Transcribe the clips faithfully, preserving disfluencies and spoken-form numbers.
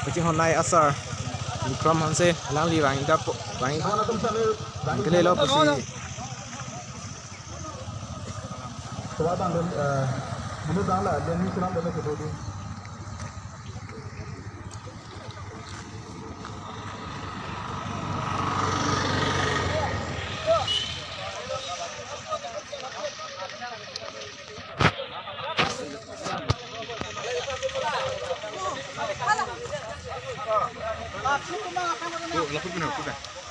Kachinghon-nei asar Bikram Hanse alangli vang-ik dampo, vang-ik, vang-ik lelo pusi.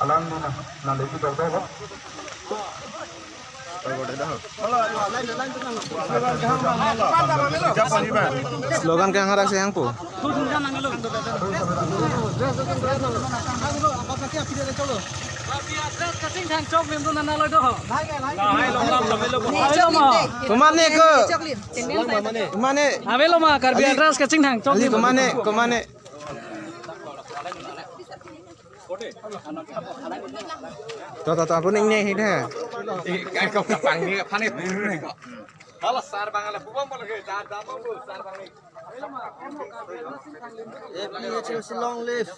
Alang nina, nang lagi dok dok. Slogan ke hang rak si hangpo. Komatne ko? Komatne? Avelo ma Karbi Adras kachinghon chok. Ali komatne, komatne? To, to, to, ako ning ne hi de. Kai kau kapang ni, panik. Hala sar bang ala bubong bol ke, da, da, bubong, sar bang ni. A P H L C long live.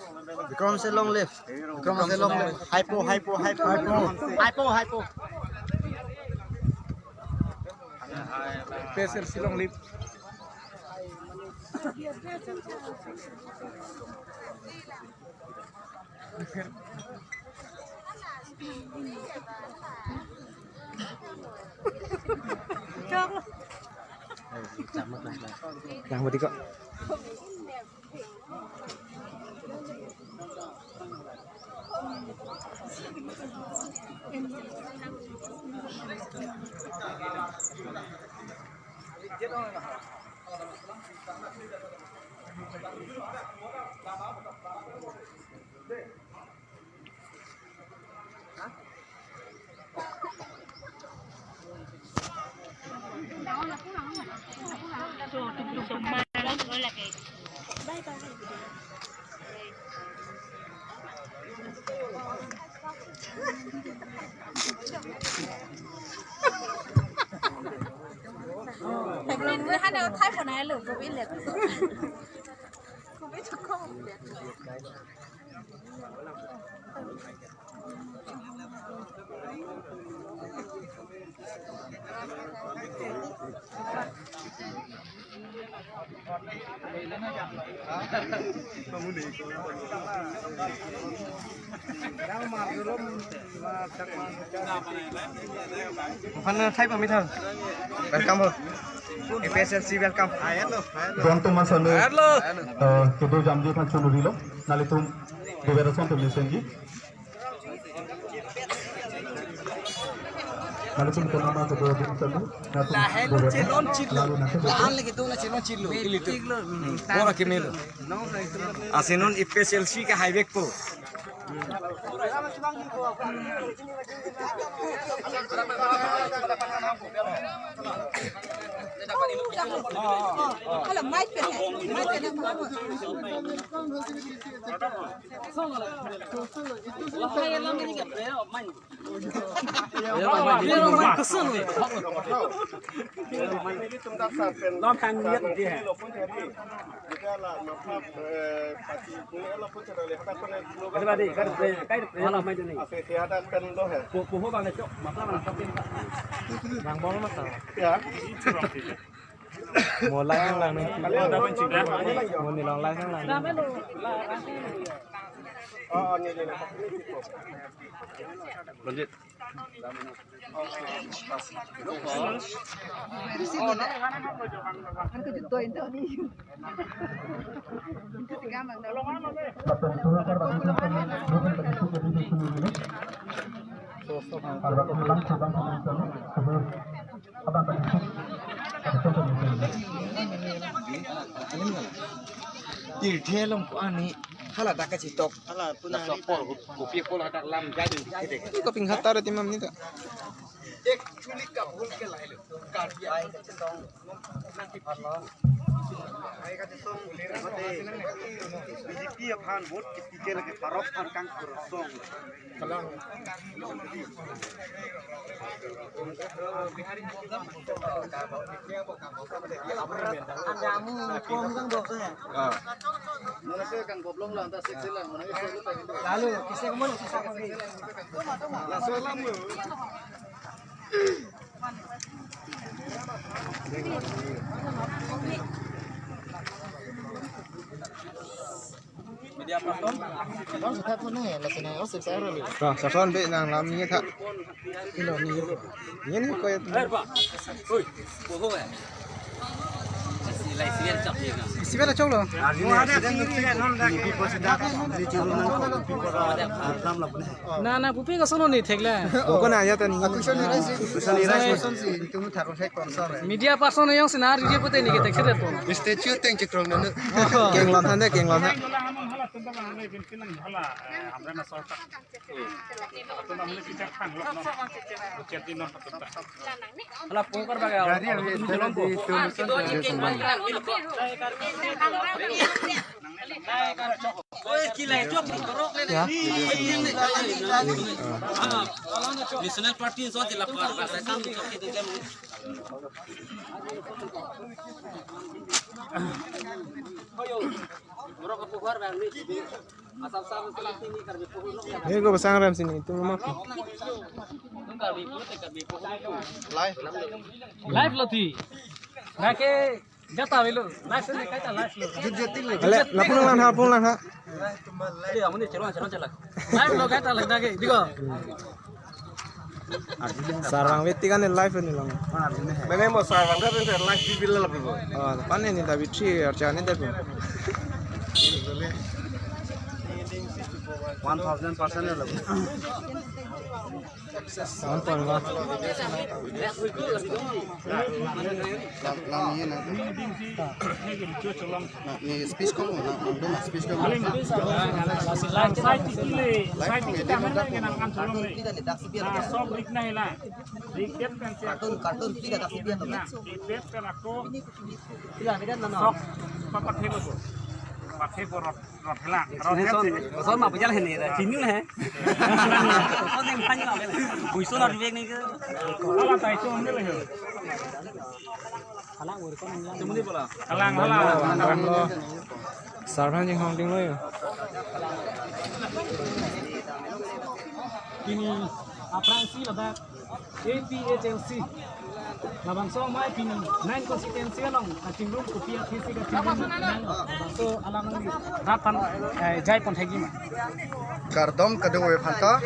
Bikram Hanse long live. Bikram Hanse long live. Hypo, hypo, hypo. Hypo, hypo. A P H L C long live. Yang berikut. Aphan thai pamit thang. Welcome ho. A P H L C welcome. Don Thomas anu. Hello. Eh, kedo jamji than chunuri lo. Nelitum dovera son tum nisenji. Nelitum konama kedo jamji than. Lahelo chelon chilo. Lalu nanti. Lahan lagi tu na chelon chilo. Ilitum. Ora ke melo. Asenon A P H L C ke highway po. Hello, mic pe hai, mic pe hai. Mo lang lang nang. Mo ni long lang lang. Lanjut. Tirthe along ko ani hala dak kachitok. Hala puna. Kopi apor hadak lam jai dun dikhe dek. Iko ping hatar ti mam ni ta. Actually, kabul ke lahelo. Karbi ai kachetong. Ai kachetong. Mate B J P aphan vote kipi ke lake parok aphan kangkurusong. Kalang. Lalu, kisi kemana sisa kami? Langsung alam lo. Media person? Bang, kita pun nih, lah sini, oh, sukses dulu. Wah, sason be nang lam ni tha. Ilo ni. Ini ni koi. Oi, bohong eh. Isi lai sian chap ni ka. Isi bela chok lo. Ada sini kan, non dak. Isi bela chok lo. Lam lam. Na, na, pupi ka sono ni thek la. Oko na ya tani. Media person yang sinar je pute ni ke thek seret po. Statue teng chikrong nana. Kenglong than de, kenglong than. Hala pungkar bagai. Ya. National Party so jila par. Asam sam sini Karbi puhun. Ini gua pasang rem sini, itu rumah. Live. Live lo ti. Nake gata velo. Live sini kaita live lo. Ale, lapung lang ha, lapung lang ha. Dia amun ni cheron cheron chelak. Live lo kaita lagda ke, diko. Sarvang Veti kan live ni lang. Mene mo Sarvang Veti kan live di bila lapu. Oh, pan ni David Tri archa ni David. One thousand percent lapu. One point one. Lang, lang ye na. Na, ni speech ko, na, na, na, speech ko. Lang sai ti le, sai ti kita mana yang nang kan tolong le. Na, sob rik na hila. Rik det kan siya. Kartun, kartun, tidak kasih dia tuh. Rik det kan ako. Tidak, tidak, no, no. Sok, papat hebo. Papat hebo rot, rot hila. Rot hila. Kosong mah pejalan ini, dah chinyu he. Kosong yang panjang apa? Buiso lah duit ni ke. Kalau tak itu ambil lah. Kalang hala. Sarhan jinghong ding lo yo. Pini aphrangsi ladak A P H L C. Labangso amei pini nine constituency along kachingrum kopi athisi kachingrum nang. So alam ni rat aphan, eh, jai pon thegi ma. Kardom kadokave aphanta,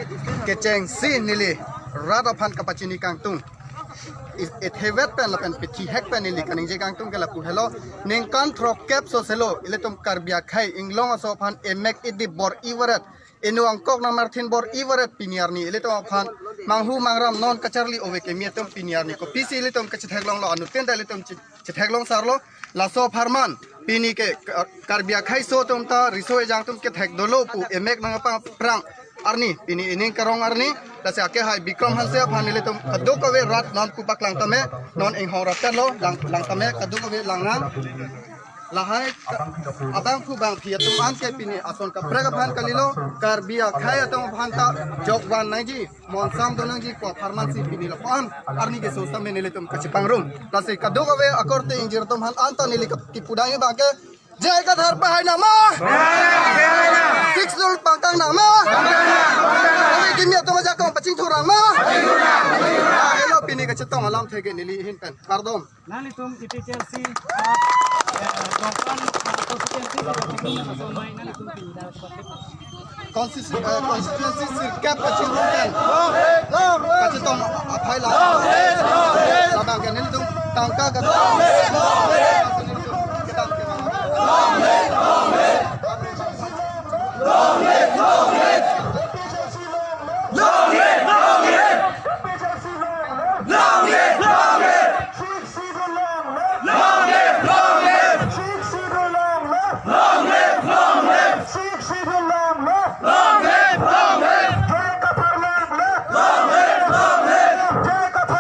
kechengsi neli rat aphan kapachini kangtung. Is-, ethevek pen lapen pithihek pen neli kaningje kangtung ke lapu helo. Ningkan throkkep so selo, ilitum Karbi akhei inglong aso aphan emek idip bor-i varet, inu angkok nang marthin bor-i varet pini arni ilitum aphan manghu mangram non kacharli ove keme atum pini arni kopisi ilitum kachetheklonglo, anuttin ta ilitum che-, chetheklong sarlo. Laso apharman pini ke Kar-, Karbi akhei aso atum ta riso ejang atum kethek dolo pu emek nang apang prang arni, pini ining karong arni, lasi akehai Bikram Hanse aphan nelitum kadokave rat non pu paklang tame, non inghong rat lo, lang, lang tame, kadokave lang nang. Lahai ka-, abangphu bangphi atum an ke pini ason kaprek aphan kalilo, Karbi akhei atum aphan ta jokvan nangji, monsam do nangji pu apharman si pini lapu-an arni keso sitame nelitum kachepangrum. Lasi kadokave akorte ingjir atum aphan anta neli kap-, kipudang abang ke, J I Kathar pahai nang ma? Six Schedule pangkang nang ma? Kami kimi atum ajakong pachingthur nang ma? Ah, helo pini kachetong alamthe ke neli ahin pen. Kardom. Nanglitum A P H L C, eh, Dongpan, eh, constituency, nanglitum pini dak Konstitu-, eh, konstituensi sirkep kachingrum pen. Kachetong aphai la. Labang ke nelitum tangka ka. Long live, long live! Long live, long live! Sixth Schedule long live! Long live, long live! Sixth Schedule long live! Long live, long live! Sixth Schedule long live! Long live, long live! J I Kathar long live! Long live, long live! J I Kathar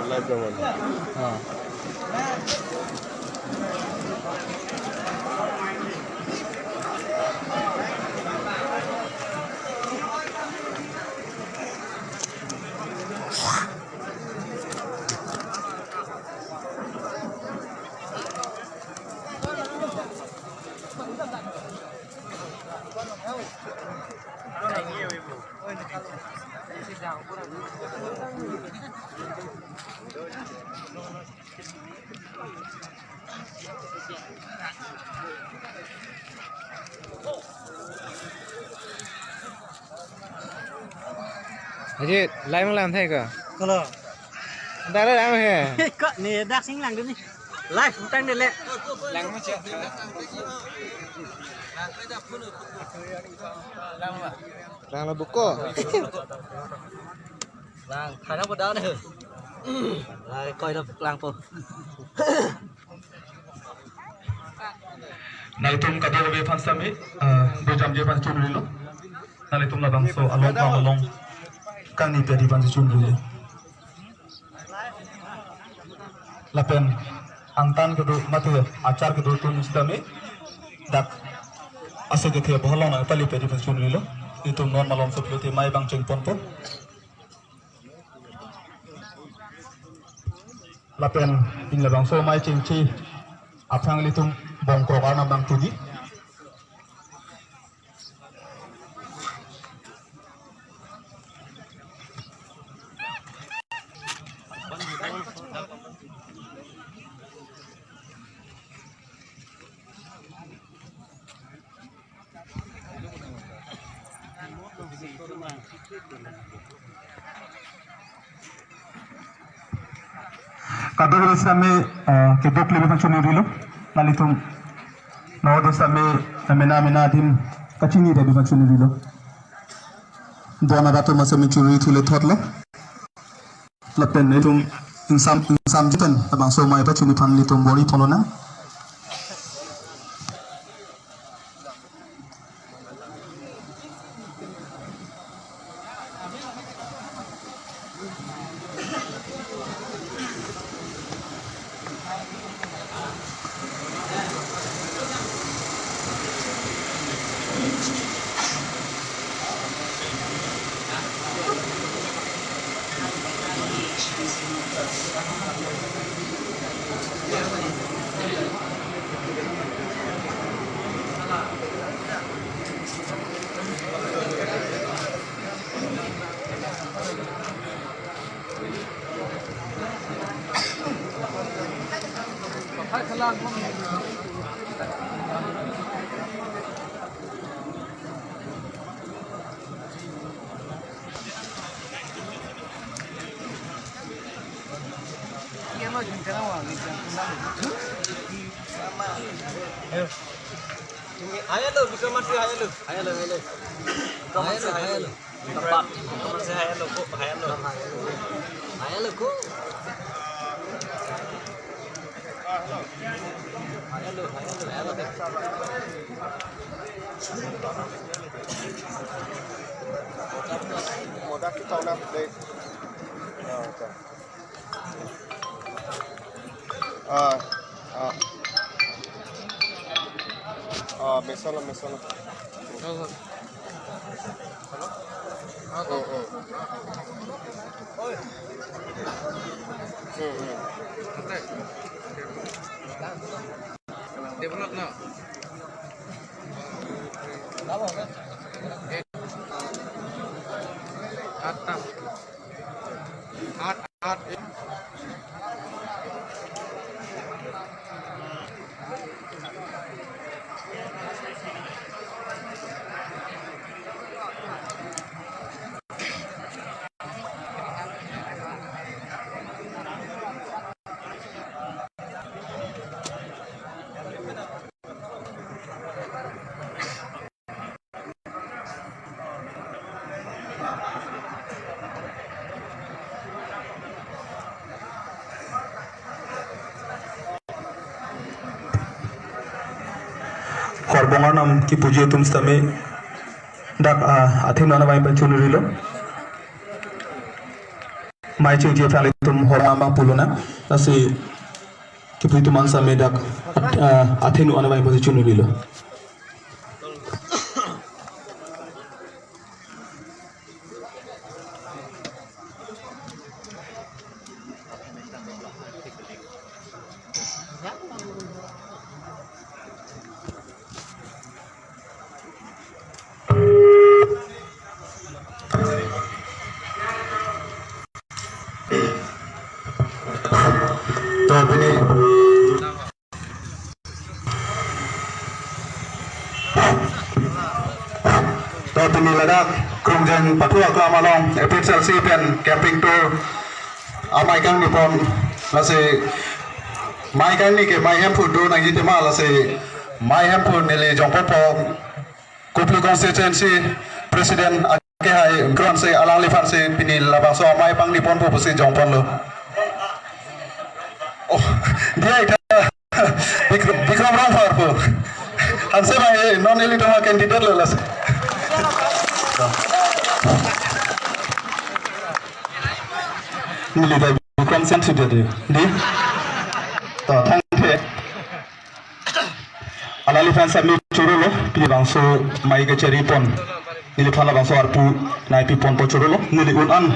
Live naman. Ha. Ajit, live lang thai ko? Kalo. Dak live lang he. Ko ni dak sing lang dun ni. Live utang dele. Lang ma che. Lang ma. Lang la buko. Lang, khana po down he. Lang koi la lang po. Nangtum kadokave aphan sitame, eh, dojamji aphan chonrilo. Nanglitum labangso along pam along kangni pedi aphan chonrilo. Lapen angtan kedo mate achar kedo atum sitame dak aso kethe boholong nangpali pedi aphan chonrilo. Itum non malom so pulote mei abang chengponpo. Lapen pini labangso mei chengche aphrang ilitum bongkrok arnam nangtuji. Kadokave sitame, eh, kedok lebe aphan chonrilo. Nanglitum nangdo sitame, eh, mena mena adim kachini debe aphan chonrilo. Dona dato masa mencuri thule thotlo. Lapen itum ingsam ingsam jiten labangso mei pachini aphan ilitum bor-i tolona. Hayalo, Bikram Mati, hayalo. Hayalo, hayalo. Bikram Mati, hayalo. Tempat. Bikram Mati, hayalo, ko, hayalo. Hayalo, ko. Hayalo, hayalo, hayalo. Modak kita udah play. Ah, okay. Ah, ah. Ah, mesalo, mesalo. Hello? Hmm, hmm. Develop na. Atta. At, at. Horbong arnam kepuji atum sitame dak, ah, athengno an abang pachunrilo. Mei chingche aphrang ilitum horbong arnam abang pulo nang. Lasi kepuji atum an sitame dak, ah, athengno an abang pachunrilo. To pini, to pini ladak Krungjen Pathu Aklam along A P H L C pen camping tour amei kangni pon, lasi mei kangni ke mei hemphu do nangji tema, lasi mei hemphu neli jongponpo. Kopili constituency president akehai kron si alangliphan si pini labangso amei pangni ponpo pusi jongponlo. Oh, dia ita Bikram, Bikram Rongphar po. Hanse bang, eh, non ilitum a-candidate lo lasi. Neli ta Bikram Singh sudah di. Di? To, thank you. Alangliphan sitame chorolo, pini labangso mei kachari pon. Neliphan labangso arpu nangpi ponpo chorolo, neli un an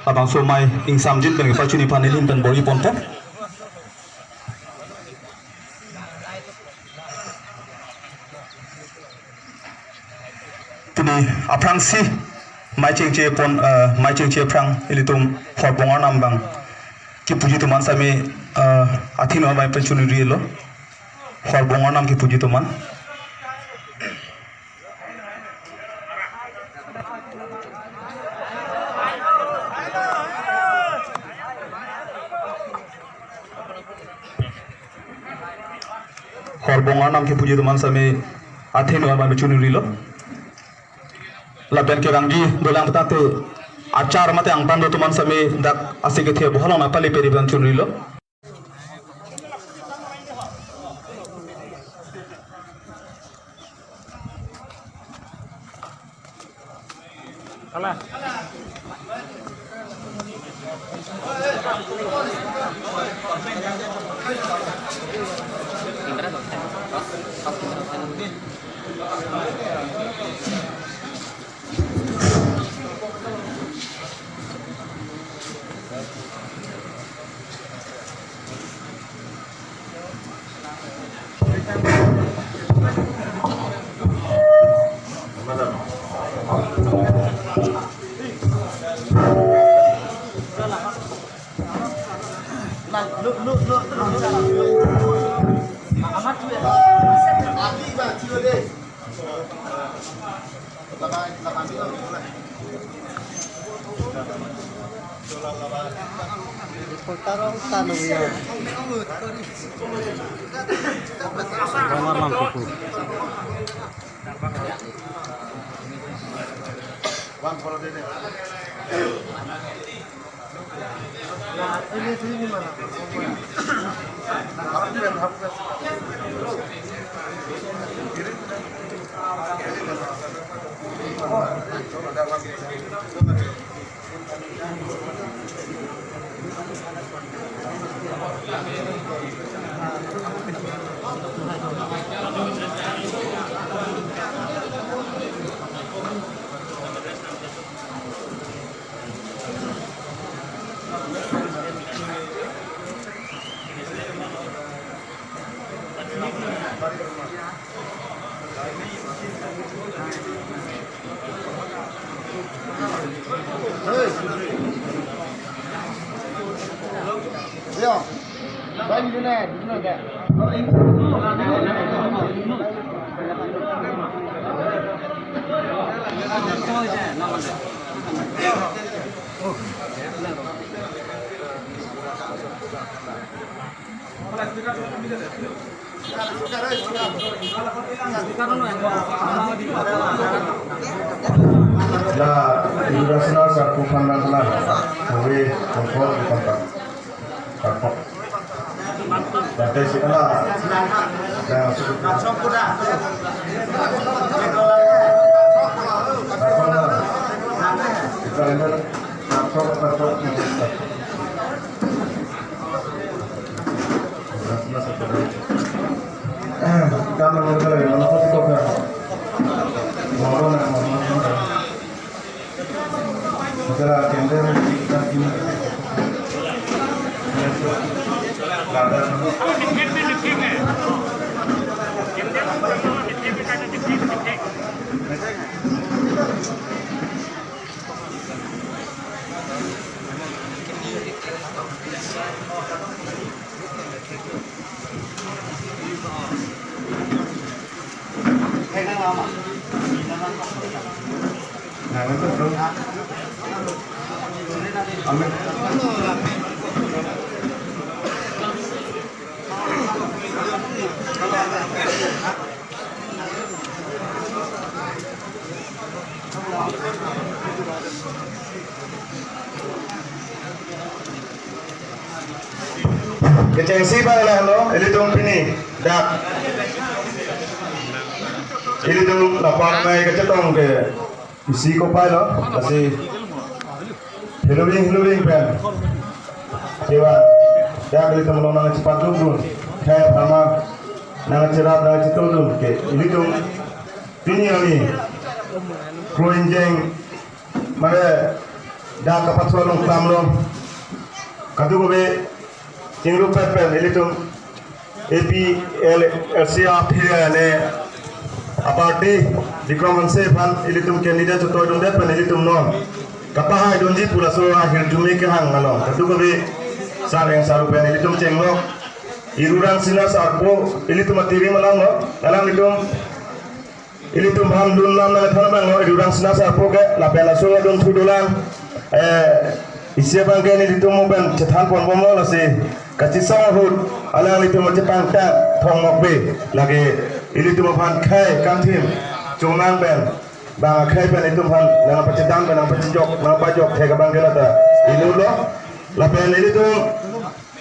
labangso mei ingsamjin pen kepachuni aphan neli pen bor-i ponpo. Pini aphrangsi mei chingche pon, eh, mei chingche aphrang ilitum horbong arnam abang kepuji atum an sitame, eh, athengno abang pachunrilo. Horbong arnam kepuji atum an. Horbong arnam kepuji atum an sitame athengno abang pachunrilo. Lapen kevangji dolang petate achar mate angtan do atum an sitame dak ase kethe bohalong nangpale peri abang chunrilo. La Indrasena sarku phan nang kena. Kave kongkong di tempat. Kongkong. Bagai si ala. Kechengsi abang lahelo, ilitum pini dak ilitum lapak nai kachetong ke isi kopai lo, lasi heloving heloving pen kevan dak ilitum along nangchepadukdun, khei aphan nangcherap nangchetongdun ke ilitum pini arni Kro Ingjeng mane dak kapathu along klamlo. Kadokave ingrupet pen ilitum A P L C aphi ne aparty Bikram Hanse aphan ilitum candidate chotoidundet pen ilitum non kapahaidunji pu laso ahirjume kehang along kadokave sareng sarpo pen ilitum chenglok. Irurang Sina Sarpo ilitum atirim alam lo, alanglitum ilitum aphan lun lam nangthan abang lo, Irurang Sina Sarpo ke lapen laso adunthu dolang. Eh, isi abang ke nelitum pen chethanponbomlo, lasi kachesong ahut alanglitum chepangtang thong mokbe lake ilitum aphan khei kangthim chonang pen bang khei pen ilitum aphan nangpachedam pen nangpachejok nangpajok thek abang ke lata inutlo. Lapen ilitum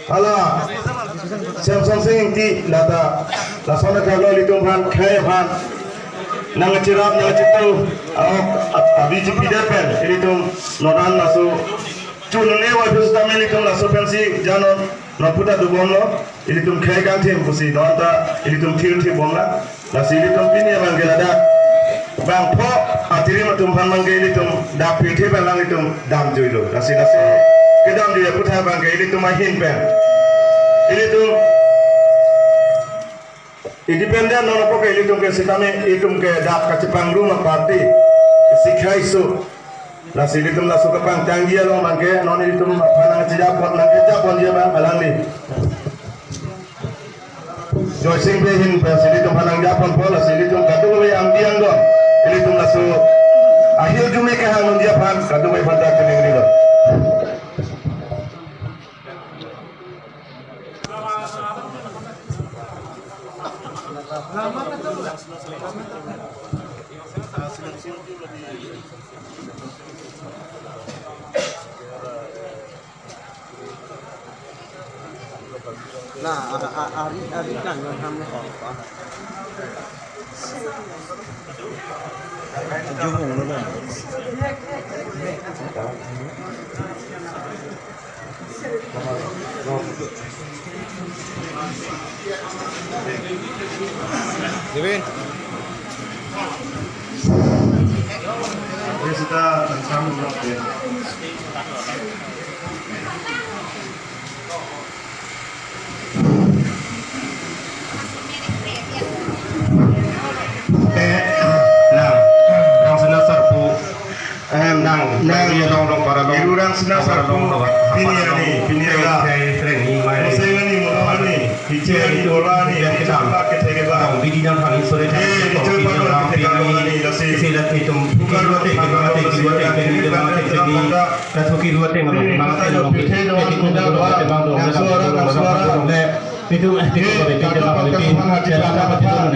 hala Semson Sing Ingti lata lason akhai lo, ilitum aphan khei aphan nangcherap nangchetong a-ok a-, a-B J P det pen ilitum nodan laso chunune wa phu sitame ilitum laso pensi janon non puta dobomlo, ilitum khei kangthim pusi don ta ilitum thirthibomlo. Lasi ilitum pini abang ke ladak bangpho atirim atum aphan abang ke ilitum dak pirthe pen alanglitum damjuilo. Lasi lasi kedamjui aputhak abang ke ilitum ahin pen ilitum independent non apot ke ilitum ke sitame ilitum ke dak kachepangrum aparty isi khaiso. Lasi ilitum laso kapangtangji along abang ke non ilitum aphan nangchejapon nangkejapon ji abang alangli Joysing Bey ahin pen si ilitum aphan nangjaponpo, lasi ilitum kadokave angdi angdon ilitum laso ahirjume kehang nangji aphan kadokave aphan ta kening rilo. Nah, a-, a-, ari, ari kan yang ham ko. Jumung lo kan. Dibin. Ini sudah langsung. Eh, nah, Rang Sina Sarpo, em, nang, nang, nang, long, long, para long, Irurang Sina para Sarpo, long, long, pini para long, ani, pini long, aga, khei, khei, ni, mai, Hussein ani, Mono ani, Hiche ani, Ora ani, yang kita, Hiche pakai theke ba, long, bidi nang kali sore, eh, Hiche pakai theke ba, pini, lasi, isi lati tum, bukan kiri wate, kiri wate, kiri wate, kiri wate, kiri wate, kiri wate, Kasuki dua teng abang, bang teng abang. Itu, eh, itu, itu, itu, itu, itu, itu,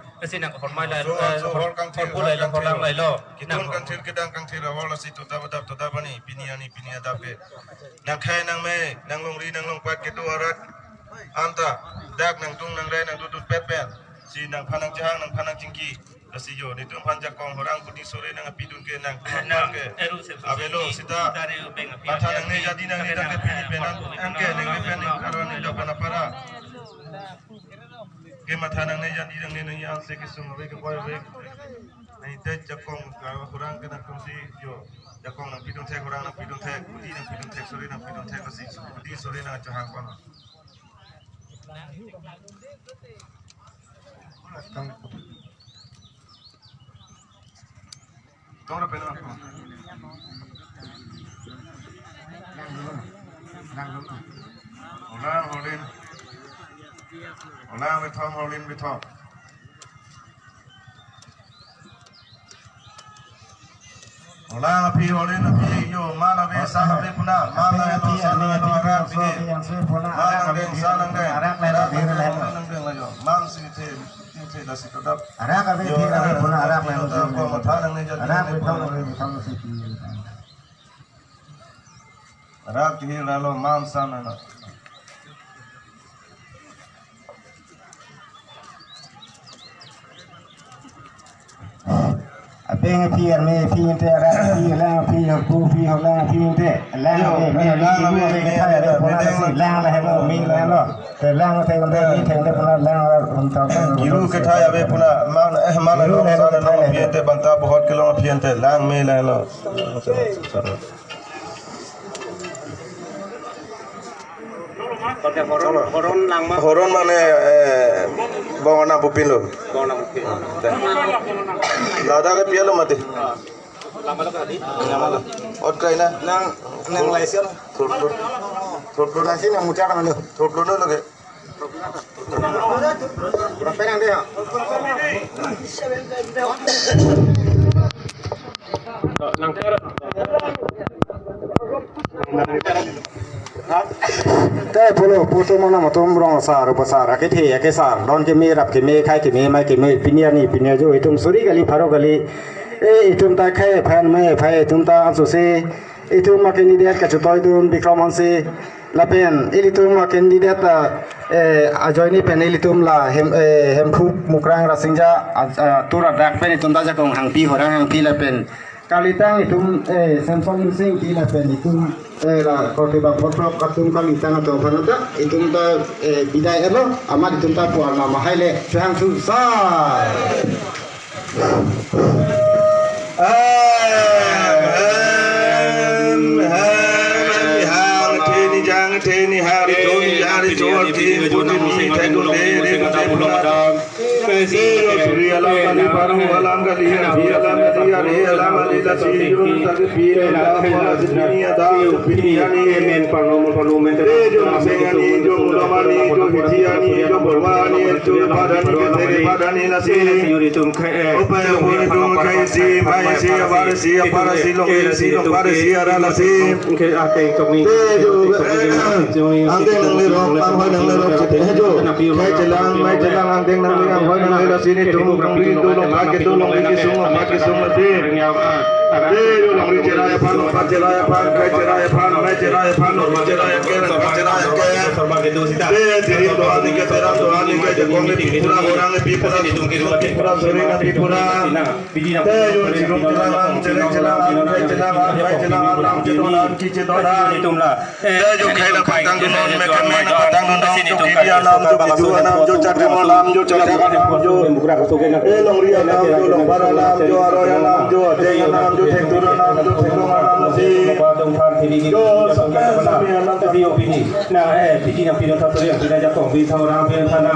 Lasi nang hormai lai, so, eh, so, hor kangthir, hor pulai lo, hor kangthir, hor lang lai lo. Kitun nang kangthir kedang kangthir ahor lasi toda badap toda bani, pini ani, pini adap ke. Nang khei nang mei, nang longri, nang longpat kedo arat anta, dak nangtung nangrai nangdudun pet pen. Si nangphan nangchehang, nangphan nangchingki. Lasi yo, netum aphan jakong horang kuti sore nangpidun ke nang, nang ke. Eru se avelo sita. Sita re beng api matha api nangne api jadi nangne api tangte api pini api penan api angke api nangre api pen api aron api ni api dapan apara. Ke matha nangne jadi nangne nangji anse kesung ave keboi ave. Nangte jakong ka horang ke nangtum si yo. Jakong nangpidun thek, horang nangpidun thek, kuti nangpidun thek, sore nangpidun thek, lasi kuti sore nangchehang kono. Tong ra pen ako. Nang dulu. Nang dulu. Olang horlin. Olang bithom horlin bithom. Olang aphi horlin aphi yo man ave sa ave puna man ave lo sa ave lo arat aphi. Man nangdeng sa nangdeng. Arat nangdeng sa nangdeng lo yo. Man si the. Arak ave, arak ave, puna arak ave, arak ave, arak ave, arak ave. Arak kihir lo, man san lo. Apeng aphi arme aphi ante, arak aphi, lang aphi, hapu aphi, halang aphi ante, lang ave, me lang ave, me ave, me ave, puna lang ave, lang la helo, me lang lo. Te lang te ante, me theng te puna lang lo, um, tau tau. Kiru kethai ave puna, man, eh, man, kiru lang kethai ave. Aphi ante, banta bahut kelong aphi ante, lang me lang lo. Horon, horon langma. Horon mane, eh, bong anam pupin lo. Bong anam pupin. Dada ke pialo mati. Langma lo kali. Langma lo. Ot kai na. Nang, nang laisen. Thurplun. Thurplun. Laisen nang muchak nang lo. Thurplun lo ke. Berapa nang dia? Te pulo, putum amonit atum, rong asar, rup asar, akethe akesar, don keme, rap keme, khei keme, mai keme, pini arni pini ajo, itum suri kali, pharo kali, e itum ta khei aphan, mei aphai, itum ta ansose, itum a-candidate kachetoi atum, Bikram Hanse, lapen ilitum a-candidate ta, eh, ajoine pen ilitum la hem, eh, Hemphu Mukrang Rasinja, a, a, atur adak pen itum ta Jakong Hangpi, Horang Hangpi lapen kalitang itum, eh, Samson Insing ti lapen itum, eh, la korte bang photrok atum kalitang atum aphan ta itum ta, eh, bidai elo, amat itum ta puar nama haile, chehang thu sa. Hem, hem, hem, hang, theni jang, theni hari, thoni jari, chor, tin, putin, ni, thai, dun, de, de, dun, de, puna. Tejo suri alam kali, paru alam kali, api alam kali, ari alam kali, lasi, yun, tak, pi, tak, pala, sipini, ada, sipini, ani. Amen, parno, parno, amen. Tejo maseng ani, jo mulamani, jo hiti ani, jo borwa ani, jo padani, jo teri padani, lasi. Upai, upai, tum, kaisi, maisi, abarsi, aparsi, longsi, longparsi, aralasi. Tejo, angdeng nanglirok, anghoi nanglirok, chete, hejo. Khei chelang, mai chelang, angdeng nangli, anghoi nangli, lasi nitum, longri, do, longpat, kedo, longri, kesung, longpat, kesung, lasi. Tejo, longri cherai aphan, longpat cherai aphan, khei cherai aphan, mai cherai aphan, longri cherai aphan, longpat cherai aphan. Te, diri doan ni ke, teram doan ni ke, Jakong ni Tripura, Horang ni Tripura, Tripura, Soring ni Tripura. Tejo, chilung chelang, chereng chelang, khei chelang, mai chelang, lam chelang, ki chelang. Tejo khei la patang dun non, mekhan mai na patang dun non, jo kiri anam, jo bidu anam, jo chakri alam, jo chakri alam, jo, eh, longri anam, jo longpar anam, jo aroi anam, jo adeng anam, jo thengtur anam, jo thenglong anam, si. Jo sampai sampai anam. Na, eh, piti na pino satu yang pina Jakong, pina orang pina sana.